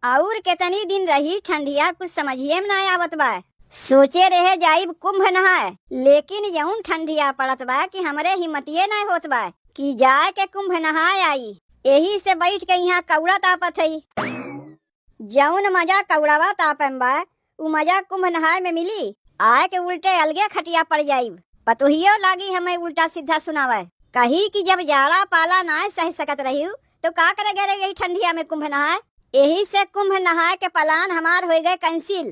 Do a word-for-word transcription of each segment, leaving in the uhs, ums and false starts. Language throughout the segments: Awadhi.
अउर केतनी दिन रही ठंडिया, कुछ समझिए में नाय आवत बा। सोचे रहे जाइब कुंभ नहाए, लेकिन यउन ठंडिया पड़त बा कि हमरे हिम्मतिए नाय होत बा कि जाए के कुंभ नहाए आई। एही से बैठ के इहाँ कौड़ा तापत हई। जउन मजा कौड़वा तापे में बा, उ मजा कुंभ नहाए में मिली? आए के उल्टे अलगे खटिया पड़ जाइब। पतोहियो लागी हमें उल्टा सीधा सुनावे, कही कि जब जाड़ा पाला नाय सह सकत रहिउ, तो का करे गए रहे यही ठंडिया में कुंभ नहाए? एही से कुंभ नहाए के plan हमार होइ गए cancel।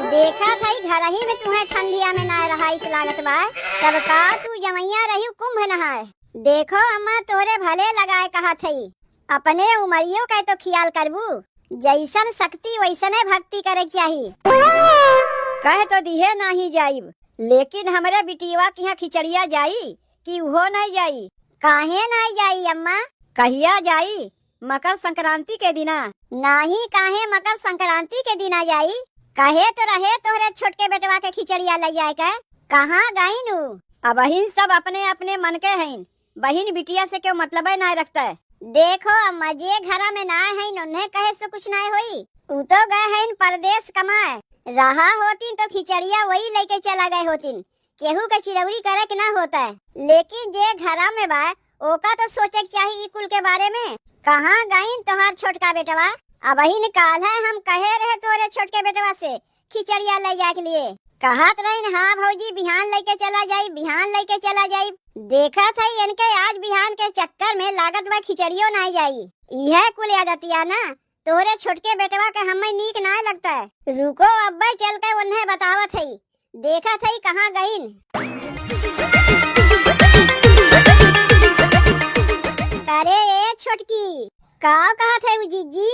देखत हई घरही में तुहें ठंडिया में नाय रहाइस लागत बा, तब का तू जमैया रहिउ कुंभ नहाए? देखो अम्मा, तोहरे भले लगाए कहत हई, अपने उमरियो के तो खियाल करबू, जइसन शक्ति वइसने भक्ति करे के चाही। कह तो दिहे नाही जाइब, लेकिन हमरे बिटियवा किहाँ खिचड़िया जाई कि उहो नाही जाई? काहे नाही जाई अम्मा? कहिया जाई? मकर संक्रांति के दिना। नाही, काहे मकर संक्रांति के दिना जाई? कहे तो रहे तोहरे छोटके बेटवा के खिचड़िया लइ जाए के, कहाँ गइन उ? अबहिन सब अपने अपने मन के हइन, बहिन बिटिया से केहू मतलबे नाय रखतै। देखो अम्मा, जे घरा में नाय हइन, उन्हें कहे से कुछ नाय होई। उ तो गए हइन परदेस कमाए, रहा होतिन तो खिचड़िया वही लइके चला गए होतिन, केहू के चिरौरी करे के ना होतै। लेकिन जे घरा में बा, ओका तो सोचे के चाही ई कुल के बारे में। कहाँ गइन तोहार छोटका बेटवा? अबहिन काल्हे हम कहे रहे तोरे छोटके बेटवा से, खिचड़िया लइ जाए के लिए। कहत रहिन, "हाँ भौजी, बिहान लइके चला जाई, बिहान लइके चला जाई।" देखत हई इनके आज बिहान के चक्कर में लागत बा खिचड़ियो नाय जाई। इहे कुल आदतिया ना तोहरे छोटके बेटवा के हम्मे नीक नाय लगता। रुको, अब्बे चल के उन्हें बतावत हई, देखत हई कहाँ गइन। अरे ए छोटकी, का कहत है उ जिज्जी?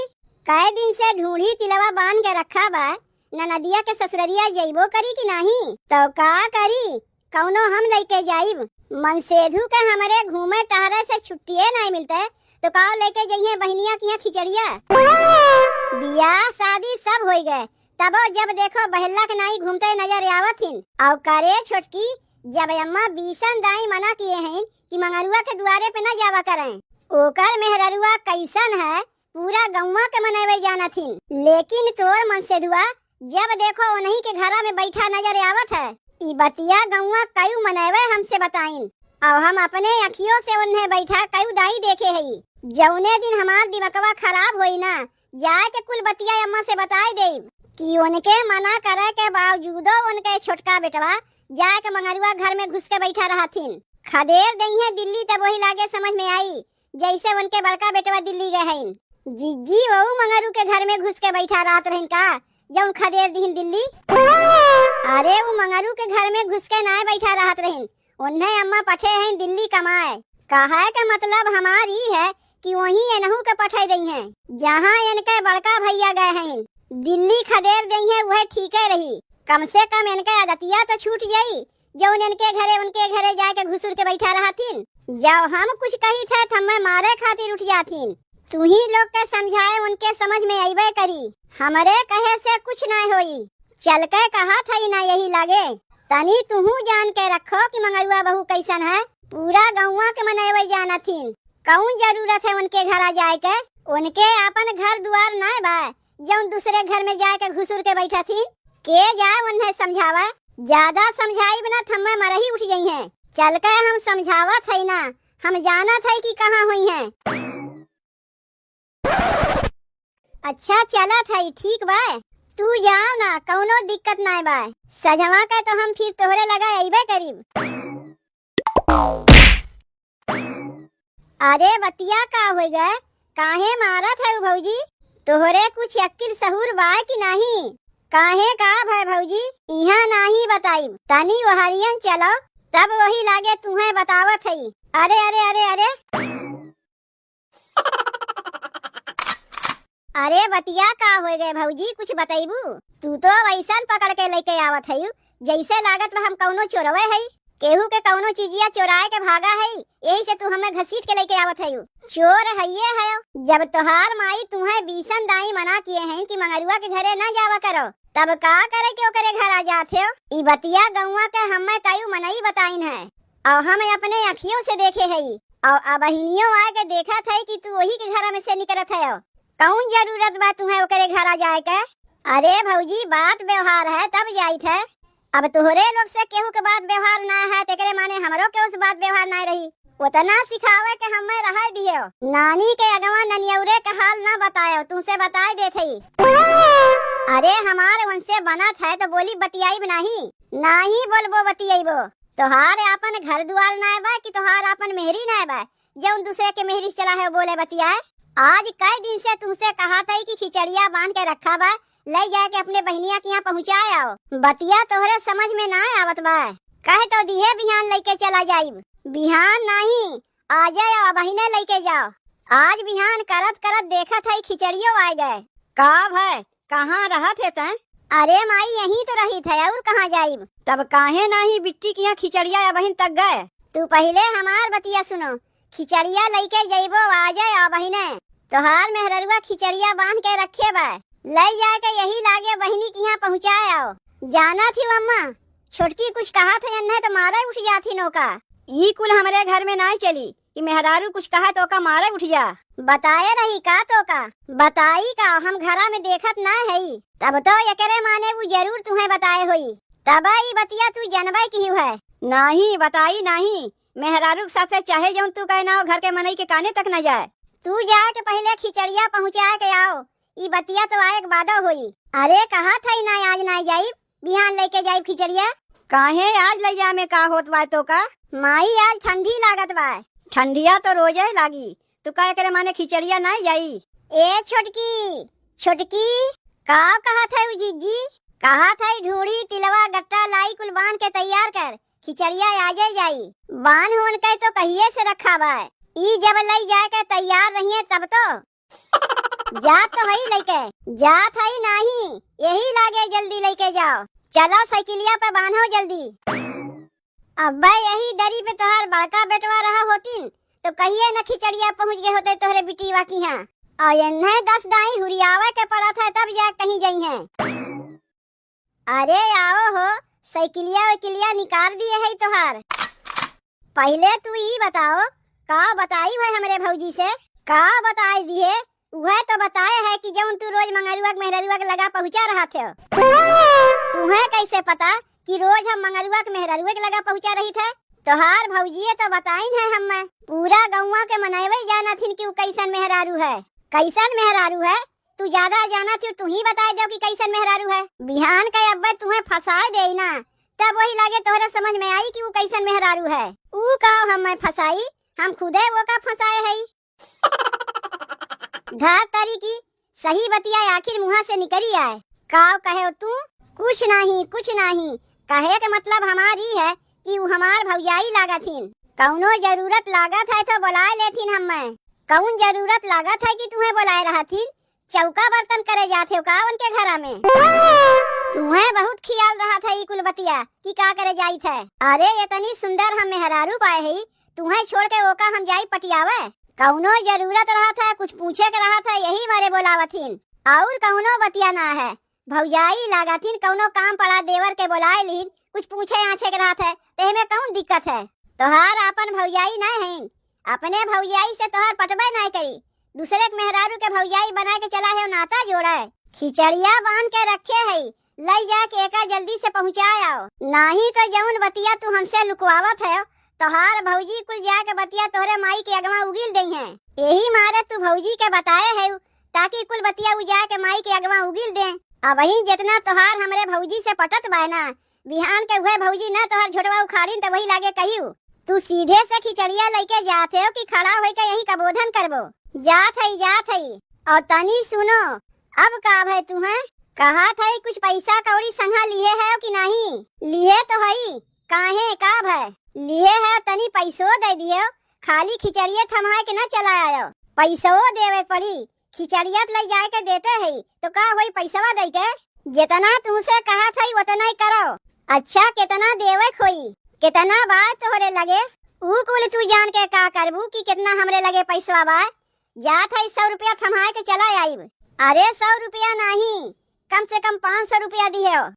कै दिन से ढूढ़ी तिलवा बांध के रखा बा, ननदिया के ससुररिया जइबो करी कि नाही? तो का करी, कउनो हम लइके जाइब। मनसेधु के हमरे घूमे टहरे से छुट्टिए नाही मिलते, तो का लइके जइहे बहिनिया किहाँ खिचड़िया? बियाह शादी सब होइ गए, तबो जब देखो बहेल्ला के नाई घूमते नजर आवत हिन। अउ करे छोटकी, जब अम्मा बीसन दाई मना किए हइन कि मंगरुआ के दुआरे पे न जावा करें, ओकर मेहररुआ कइसन है, पूरा गौवा के मनैवे जानत हिन, लेकिन तोर मनसेधुआ जब देखो उन्हीं के घरा में बैठा नजर आवत है। ई बतिया गौवा कयू मनैवे हमसे बताइन, अउ हम अपने अखियों से उन्हें बैठा कयू दाई देखे हई। जौने दिन हमार दिमकवा खराब होई ना, जाए के कुल बतिया अम्मा से बताए देब कि उनके मना करे के बावजूदो उनके छोटका बेटवा जाए के मंगरुआ घर में घुस के बैठा रहथिन। खदेर देइहें दिल्ली, तब वही लागे समझ में आई, जैसे उनके बड़का बेटवा दिल्ली गए हइन। जिज्जी, वहू मंगरू के घर में घुस के बैठा रहत रहिन का, जौन खदेर दिहिन दिल्ली? अरे, उ मंगरू के घर में घुस के नाय बैठा रहत रहिन, उन्हें अम्मा पठे हइन दिल्ली कमाए। कहे के मतलब हमार ई है कि वहीं एनहू के पठे दइहें, जहाँ इनके बड़का भैया गए हइन। दिल्ली खदेर दइहें, उहे ठीके रही, कम से कम इनके आदतिया तो छूट जाई। जौन इनके घरे, उनके घरे जाके घुसुर के बैठा रहथिन। जब हम कुछ कही थे, त हमें मारे खातिर उठ जाथिन। तुही लोग के समझाए उनके समझ में अइबे करी। हमरे कहे से कुछ नाय होई। चल के कहा था ही ना यही लागे। तनी तुहू जान के रखो कि मंगरुआ बहू कैसन है। पूरा गौवा के मनैवे जानथिन। कौन जरूरत है उनके घरा जाए के? उनके आपन घर दुआर नाय बा, जौन दूसरे घर में जाए के घुसुर के बैठा थी। के जाए उन्हें समझावा? ज्यादा समझाइब ना, थम्मे मरही उठ जइहें। चल के हम समझावत हई ना, हम जानत हई कि कहाँ होइहें। अच्छा चलत हई, ठीक बा, तू जाओ ना, कौनो दिक्कत नाय बा। सझवा के तो हम फिर तोहरे लगा अइबे करीब। अरे बतिया का होइ गए, काहे मारत है भौजी? तोहरे कुछ अक्किल सहूर बाय कि नाही? काहे का भय भौजी? इहाँ नाही बताइब, तनी ओहरियन चलो, तब वही लागे तुहें बतावत हई। अरे, अरे, अरे, अरे। अरे बतिया का होइ गए भौजी, कुछ बतइबू? तू तो वैसन पकड़ के लेके आवत हई, जैसे लागत बा हम कौनो चोरवे हई। केहू के कौनो चीजिया चोराए के भागा हई, यही से तू हमें घसीट के लेके आवत हई। चोर हइये है। जब तोहार माई तुहें बीसन दाई मना किए हैं कि मंगरुआ के घरे न जावा करो, तब का करे के ओकरे घरा जात हो? ई बतिया गौवा के हमें कई मनई बताइन है। अउ हम अपने अखियों से देखे हई, अउ अबहिनियो आए के देखत हई कि तू वही के घरा में से निकलत है। कौन जरूरत बा तुहैं ओकरे घरा जाए के? अरे भौजी, बात व्यवहार है तब जाइत है। अब तोहरे लोग से केहू के बात व्यवहार ना है, तेकरे माने हमरो केहू से बात व्यवहार ना रही। ओतना सिखावे के हम्मे रहै दियो। नानी के अगवा ननियौरे के हाल ना बतायो, तुहसे बताए देत हई। अरे हमार उनसे बनत है तो बोली बतियाइब नाही? नाही बोलबो बतियाइबो। तोहार आपन घर दुआर नाय बा कि तोहार आपन मेहरी नाय बा, जौन दूसरे के मेहरी से चला है बोले बतियाए? आज कई दिन से तुहसे कहत हई कि खिचड़िया बांध के रखा बा, लई जाके अपने बहिनिया के यहाँ पहुँचाए आओ। बतिया तोहरे समझ में ना आवत बा। कह तो दिहे बिहान लइके चला जाइब। बिहान नाही, आजै अबहिने लइके जाओ। आज बिहान करत करत देखत हई खिचड़ियो आए गए। का भय, कहाँ रहत है तैं? अरे माई, यहीं तो रहित है, और कहाँ जाइब? तब काहे नाही बिट्टी के यहाँ खिचड़िया अबहिन तक गए? तू पहिले हमार बतिया सुनो, खिचड़िया लइके जइबो आजै अबहिने। तोहार मेहररुआ खिचड़िया बांध के रखे बा, लई जाके यही लागे बहिनी के यहाँ पहुँचाए आओ। जानत ही अम्मा, छोटकी कुछ कहत है, एन्हे तो मारे उठ जात ही नौका। ई कुल हमरे घर में नाय चली, कि मेहरारू कुछ कहा तो का मारे उठ जा। बताए रही का तो का? बताई का, हम घरा में देखत ना हई। तब तो एकरे माने उ जरूर तुहैं बताए होई। तब ई बतिया तू जनबे किहू है। नाही, बताई नाही। मेहरारू के साथे चाहे जौन तू कहे ना हो, घर के मनई के काने तक ना जाए। तू जाए के पहिले खिचड़िया पहुँचाए के आओ। ई बतिया तो आए के बादो होई। अरे कहत हई ना, आज ना जाइब, बिहान लइके जाइब खिचड़िया। काहे, आज लइ जाए में का होत बा तो का? माई, आज ठंडी लागत बा। ठंडिया तो रोजे लागी, तू का एकरे माने खिचड़िया नाय जाई? ए छोटकी, छोटकी, का कहत है उ जीजी? कहत है ढूढ़ी, तिलवा, गट्टा लाई कुल बांध के तैयार कर, खिचड़िया आजे जाई। बांध होन के तो कहिए से रखा बा, ई जब लई जाए के तैयार रहिए तब तो। जात तो हई लइके, जात हई नाही, यही लागे जल्दी लइके जाओ। चलो साइकिलिया पे बांधो जल्दी। अब्बे यही दरी पे तोहार बड़का बेटवा रहा होतिन, तो कहिए न खिचड़िया पहुँच गए होते तोहरे बिटिया की यहाँ। और एन्हे दस दाई हुरियावे के पड़त है, तब जा कहीं जइहैं। अरे आओ हो, साइकिलिया वाइकिलिया निकाल दिए है तोहार। पहिले तू ई बताओ, का बताई है हमरे भौजी से? का बताई दिए? उहे तो बताए है कि जौन तू रोज मंगरुआ के मेहररुआ के लगा पहुँचा रहत हो। तुहैं कैसे पता कि रोज हम मंगरुआ के मेहररुआ के लगा पहुँचा रहित है? तोहार भौजिए तो बताइन है हम्मे। पूरा गौवा के मनैवे जानत हिन कि उ कैसन मेहरारू है। कैसन मेहरारू है? तू ज्यादा जानत हो, तू ही बताए दो कि कैसन मेहरारू है। बिहान के अब्बे तुहैं फंसाए देई ना, तब वही लागे तोहरे समझ में आई कि उ कैसन मेहरारू है। उ का हम्मे फंसाई, हम खुदे ओका फंसाए हई। धर तरी की सही बतिया आखिर मुँहा से निकरी आए। का कहे तू? कुछ नाही, कुछ नाही। कहे के मतलब हमार ई है कि उ हमार भौजाई लागत हिन। कौनो जरूरत लागत है तो बोलाए लेथिन हम्मे। कौन जरूरत लागत है कि तुहैं बोलाए रहथिन? चौका बर्तन करे जात हो का उनके घरा में? तुहैं बहुत खियाल रहत है ई कुल बतिया कि का करे जाइत है। अरे इतनी सुंदर हम मेहरारू पाए हई, तुहैं छोड़ के ओका हम जाई पटियावे? कौनो जरूरत रहत है, कुछ पूछे के रहत है, यही मारे बोलावत हिन। और कौनो बतिया ना है। भौजाई लागत हिन, कौनो काम पड़ा देवर के बोलाए लीन, कुछ पूछे आछे के रहत है, तो एमे कौन दिक्कत है? तोहार आपन भौजाई ना है, अपने भौजाई से तोहार पटबे ना करी, दूसरे के मेहरारू के भौजाई बना के चला है, नाता जोड़े। खिचड़िया बांध के रखे है, लई जाके एका जल्दी से पहुँचाए आओ, नाही तो जौन बतिया तू हमसे लुकवावत है, तोहार भौजी कुल जाके बतिया तोहरे माई के अगवा उगिल देइहैं। यही मारे तू भौजी के बताए है, ताकि कुल बतिया उ जाके माई के अगवा उगिल दे। अबही जितना तोहार हमरे भौजी से पटत बा ना, बिहान के उहे भौजी ना तोहार झोटवा उखाड़िन त वही लागे कहियो। तू सीधे से खिचड़िया लइके जात हो कि खड़ा होइके यही कबोधन करबो? जात हई, जात हई। और तनी सुनो, अब का भय तुहैं? कहत हई कुछ पैसा कौड़ी संघा लिहे है कि नाही? लिहे तो हई, काहे का भय? लिहे है तनी पैसो दे दियो, खाली खिचड़िए थमाए के ना चला आयो। पैसो देवे पड़ी, खिचड़िया त लई जाए के देते हई, तो का होई पैसवा दे के? जितना तुमसे कहत हई उतना ही करो। अच्छा, कितना देवे के होई? कितना बा तोहरे लगे? ऊ कुल तू जान के का करबू कि कितना हमरे लगे पैसवा बा? जात हई सौ रुपया थमाए के चला आइब। अरे सौ रुपया नाही, कम से कम पाँच सौ रुपया दियो।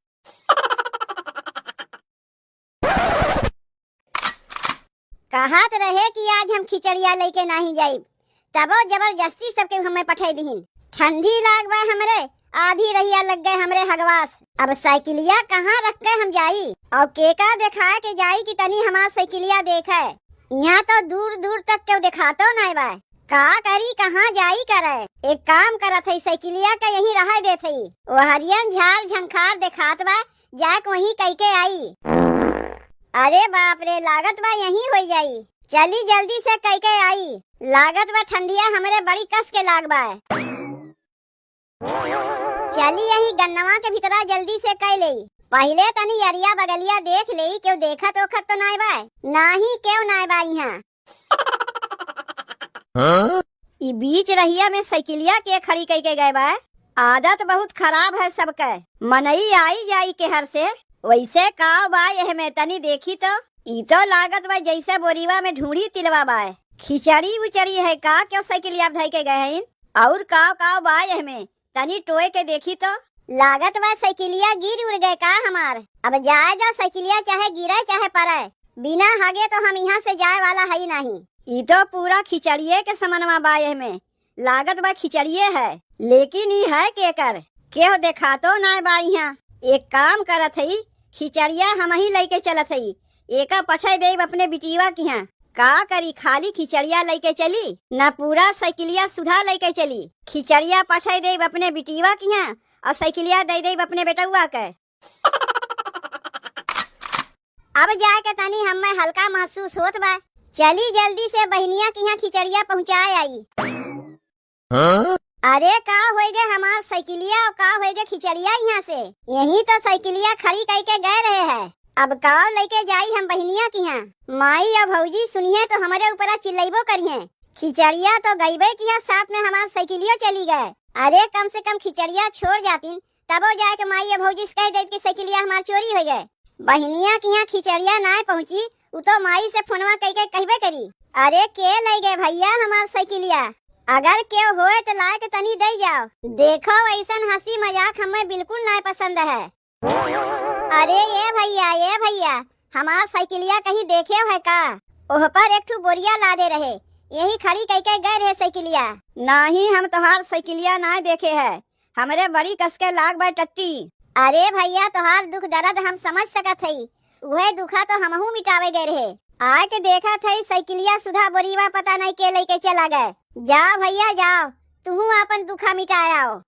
कहत रहे कि आज हम खिचड़िया लइके नाही जाइब, तबो जबरदस्ती सबके हमें पठाई दिहिन। ठंडी लाग बा हमरे, आधी रहिया लग गए हमरे हगवास। अब साइकिलिया कहाँ रख के हम जाई? और केका देखाए के जाई कि तनी हमार साइकिलिया देखे? यहाँ तो दूर दूर तक केहू देखातो नाय बा। का करी, कहाँ जाई करे? एक काम करत हई, साइकिलिया का यहीं रहे देत हई। ओहरियन झार झंखार देखात बा, जाके वहीं कई के आई। अरे बाप रे, लागत बा यहीं होई जाई। चली जल्दी से कई के आई, लागत बा ठंडिया हमरे बड़ी कस के लाग बा। चली यही गन्नवा के भीतरा जल्दी से कई लेई। पहिले तनी अरिया बगलिया देख लेई, केहू देखत ओखत तो नाय बा? नाही, केहू नाय बा इहाँ। हाँ? ई बीच रहिया में साइकिलिया के खड़ी कई के गए बा। आदत बहुत खराब है सबके। मनई आई जाई केहर से। वैसे काव बा एह में, तनी देखी तो। ई तो लागत बा जैसे बोरीवा में ढूंढी तिलवा बा। खिचड़ी उचड़ी है का, केहू साइकिलिया धई के गए हैं? और काव काव बा एह में, तनी टोए के देखी तो। लागत बा साइकिलिया गिर उड़ गए का हमार। अब जाए दो साइकिलिया, चाहे गिरे चाहे पड़े, बिना हगे तो हम यहाँ से जाए वाला हई नाही। ई तो पूरा खिचड़िए के समनवा बा एह में, लागत बा खिचड़िए है, लेकिन ई है केकर? केहू देखातो नाय बा इहाँ। एक काम करत हई, खिचड़िया हमही लइके चलत हई, एका पठे देब अपने बिटिया किहाँ। का करी, खाली खिचड़िया लइके चली, ना पूरा साइकिलिया सुधा लइके चली। खिचड़िया पठे देब अपने बिटिया किहाँ और साइकिलिया दे देब अपने बेटउआ के। अब जाके तनी हमें हल्का महसूस होत बा। चली जल्दी से बहिनिया किहाँ खिचड़िया पहुँचाए आई। हाँ? अरे का होई गे हमार साइकिलिया और का होई गे खिचड़िया यहाँ से? यहीं तो साइकिलिया खड़ी कई के गए रहे है। अब का लइके जाई हम बहिनिया किहाँ? माई और भौजी सुनिए तो हमरे ऊपरा चिल्लइबो करिए। खिचड़िया तो गइबे किहाँ, साथ में हमार साइकिलियो चली गए। अरे कम से कम खिचड़िया छोड़ जातीन, तबो जाके माई या भौजी से कह देत कि साइकिलिया हमार चोरी हो गए। बहिनिया किहाँ खिचड़िया नाय पहुँची, उ तो माई से फोनवा कई के कहबे करी। अरे के लइ गए भैया हमार साइकिलिया? अगर केहू होए तो लाए के तनी दे जाओ। देखो ऐसन हंसी मजाक हमें बिल्कुल नाय पसंद है। अरे ए भैया, ए भैया, हमार साइकिलिया कहीं देखे है का? ओह पर एक ठू बोरिया लादे रहे, यही खड़ी कई के गए रहे साइकिलिया। नाही, हम तोहार साइकिलिया नाय देखे है, हमरे बड़ी कस के लाग बा टट्टी। अरे भैया, तोहार दुख दर्द हम समझ सकत हई, उहे दुखा तो हमहू मिटावे गए रहे। आके देखत हई साइकिलिया सुधा बोरीवा पता नहीं के लेके चला गए। जाओ भैया जाओ, तुहू आपन दुखा मिटाए आओ।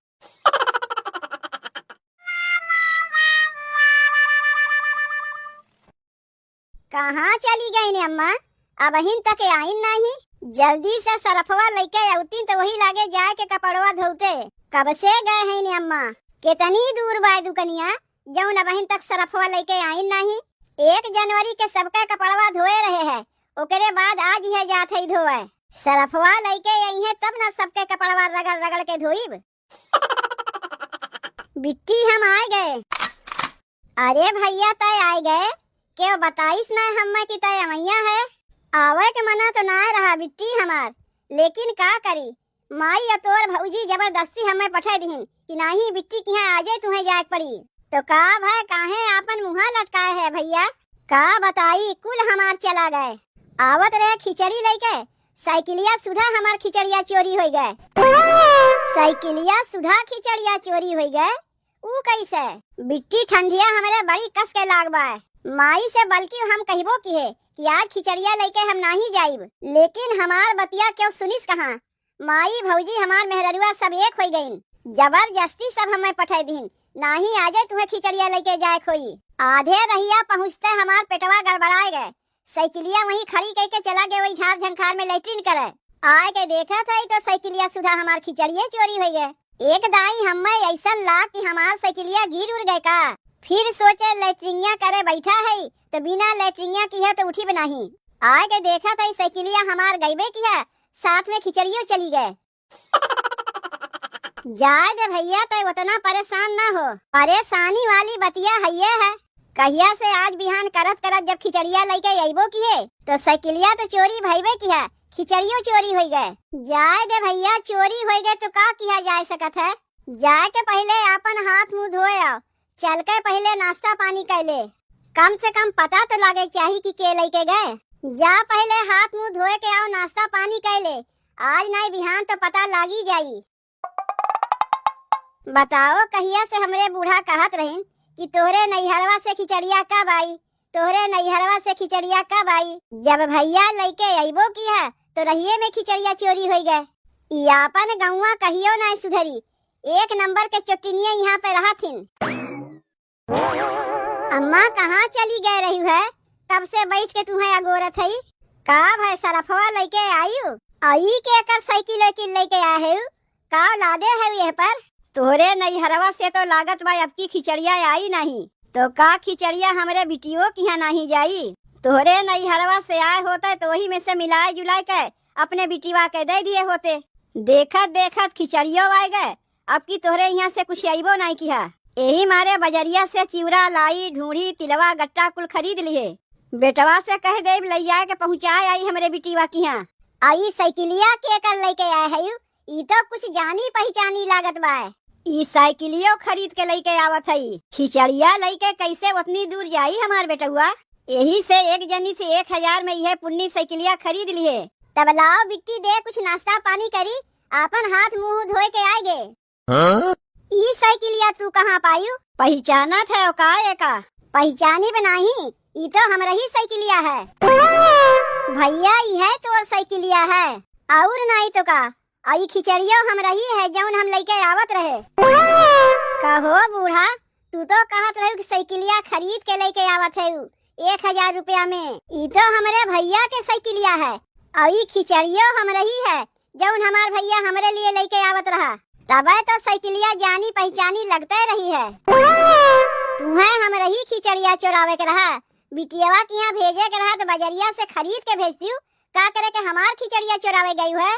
कहाँ चली गईन अम्मा? अबहिन तक आइन नाही। जल्दी से सरफवा लइके अउतीन त वही लागे जाए के कपड़वा धोते। कब से गए हईन अम्मा? केतनी दूर बाय दुकनिया, जउन अबहिन तक सरफवा लइके आइन नाही। एक जनवरी के सबका कपड़वा धोए रहे है, ओकरे बाद आज इहे जात है धोए। सरफवा लइके अइहे तब न सबके कपड़वा रगड़ रगड़ के धोइब। बिट्टी, हम आए गए। अरे भैया, तय आए गए, केहू बताइस ना हम्मे कि तय अवैया है। आवे के मना तो ना रहा बिट्टी हमार, लेकिन का करी, माई या तोर भौजी जबरदस्ती हमें पठे दिहिन कि नाही बिट्टी किहाँ आजे तुहें जाए के पड़ी। तो का भय, काहे आपन मुँहा लटकाए है भैया? का बताई, कुल हमार चला गए। आवत रहे खिचड़ी लइके, साइकिलिया सुधा हमार खिचड़िया चोरी होई गए। साइकिलिया सुधा खिचड़िया चोरी होई गए, ऊ कैसे? बिट्टी ठंडिया हमरे बड़ी कस के लाग बा। माई से बल्कि हम कहिबो किहे कि आज खिचड़िया लइके हम नाही जाइब, लेकिन हमार बतिया केहू सुनिस कहाँ? माई भौजी हमार मेहररुआ सब एक होई गईन, जबरदस्ती सब हमें पठाई दीन, नाही आजे तुहें खिचड़िया लइके जाए खोई। आधे रहिया पहुँचते हमार पेटवा गड़बड़ाए गए, साइकिलिया वहीं खड़ी कइके चला गए वही झाड़ झंखार में लैट्रिन करे। आए के देखत है तो साइकिलिया सुधा हमार खिचड़िए चोरी होई गए। एक दाई हमें ऐसन लाग कि हमार साइकिलिया गिर उड़ गए का। फिर सोचे लैट्रिनिया करे बैठा है तो बिना लैट्रिनिया किहे तो उठी बनाही। आए के देखत है साइकिलिया हमार गइबे किहे, साथ में खिचड़ियो चली गए। जाए दे भैया, तय उतना परेशान ना हो, परेशानी वाली बतिया हइये है। कहिया से आज बिहान करत करत जब खिचड़िया लइके अइबो किहे, तो साइकिलिया तो चोरी भइबे किहे, खिचड़ियो चोरी होई गए। जाए दे भैया, चोरी होई गए तो का किहा जाए सकत है? जाए के पहिले आपन हाथ मुँह धोए आओ, चल के पहिले नाश्ता पानी कर ले, कम से कम पता तो लागे के चाही कि के लइके गए। जा पहिले हाथ मुँह धोए के आओ, नाश्ता पानी कर ले, आज नाई बिहान तो पता लागी जाई। बताओ, कहिया से हमरे बूढ़ा कहत रहिन कि तोहरे नैहरवा से खिचड़िया कब आई, तोहरे नैहरवा से खिचड़िया कब आई? जब भइया लइके अइबो किहा, तो रहिये में खिचड़िया चोरी होइ गए। ई आपन गउँवा कहियो नाहीं सुधरी, एक नंबर के चोटिनिया इहाँ पे रहत हिन। अम्मा कहाँ चली गए रही है? कब से बैठ के तुहैं अगोरत हई। का भय सरफवा लइके आयु? अई के एकर साइकिल वाइकिल लइके आए हउ? का लादे हउ एह पर? तोहरे नैहरवा से तो लागत बा अबकी खिचड़िया आई नाहीं। तो का खिचड़िया हमरे बिटियो किहाँ नाहीं जाई? तोहरे नैहरवा से आए होते तो ओही में से मिलाए जुलाए के अपने बिटिवा के दे दिए होते। देखत देखत खिचड़ियो आए गए, अबकी तोहरे इहाँ से कुछ अइबो नाहीं किहा। एही मारे बजरिया से चिउरा, लाई, ढूँढ़ी, तिलवा, गट्टा कुल खरीद लिहे। बेटवा से कह देब लइया के पहुँचाए आई हमरे बिटिवा किहाँ। अई साइकिलिया केकर लइके आए हउ? ई तो कुछ जानी पहिचानी लागत बाय। ई साइकिलियो खरीद के लइके आवत हई। खिचड़िया लइके कइसे ओतनी दूर जाई हमार बेटउआ? एही से एक जनी से एक हजार में इहे पुन्नी साइकिलिया खरीद लिहे। तब लाओ बिट्टी दे कुछ नास्ता पानी करी, आपन हाथ मुँह धोए के आए गे। हाँ? ई साइकिलिया तू कहाँ पायु? पहिचानत हउ का एका? पहिचानिब नाहीं, ई तो हमरही साइकिलिया है। भइया, इहे तोर साइकिलिया है, अउर नाहीं तो का? अई खिचड़ियो हमरही है, जउन हम लइके आवत रहे। कहो बूढ़ा, तू तो कहत रहू कि साइकिलिया खरीद के लइके आवत हउ एक हजार रुपया में। ई तो हमरे भइया के साइकिलिया है, अई खिचड़ियो हमरही है, जउन हमार भइया हमरे लिए लइके आवत रहा। तबे तो साइकिलिया जानी पहिचानी लगते रही है। तुहैं हमरही खिचड़िया चोरावे के रहा, बिटियवा किहाँ भेजे के रहा तो बजरिया से खरीद के भेजतिउ, का करे के हमार खिचड़िया चोरावे गयु है?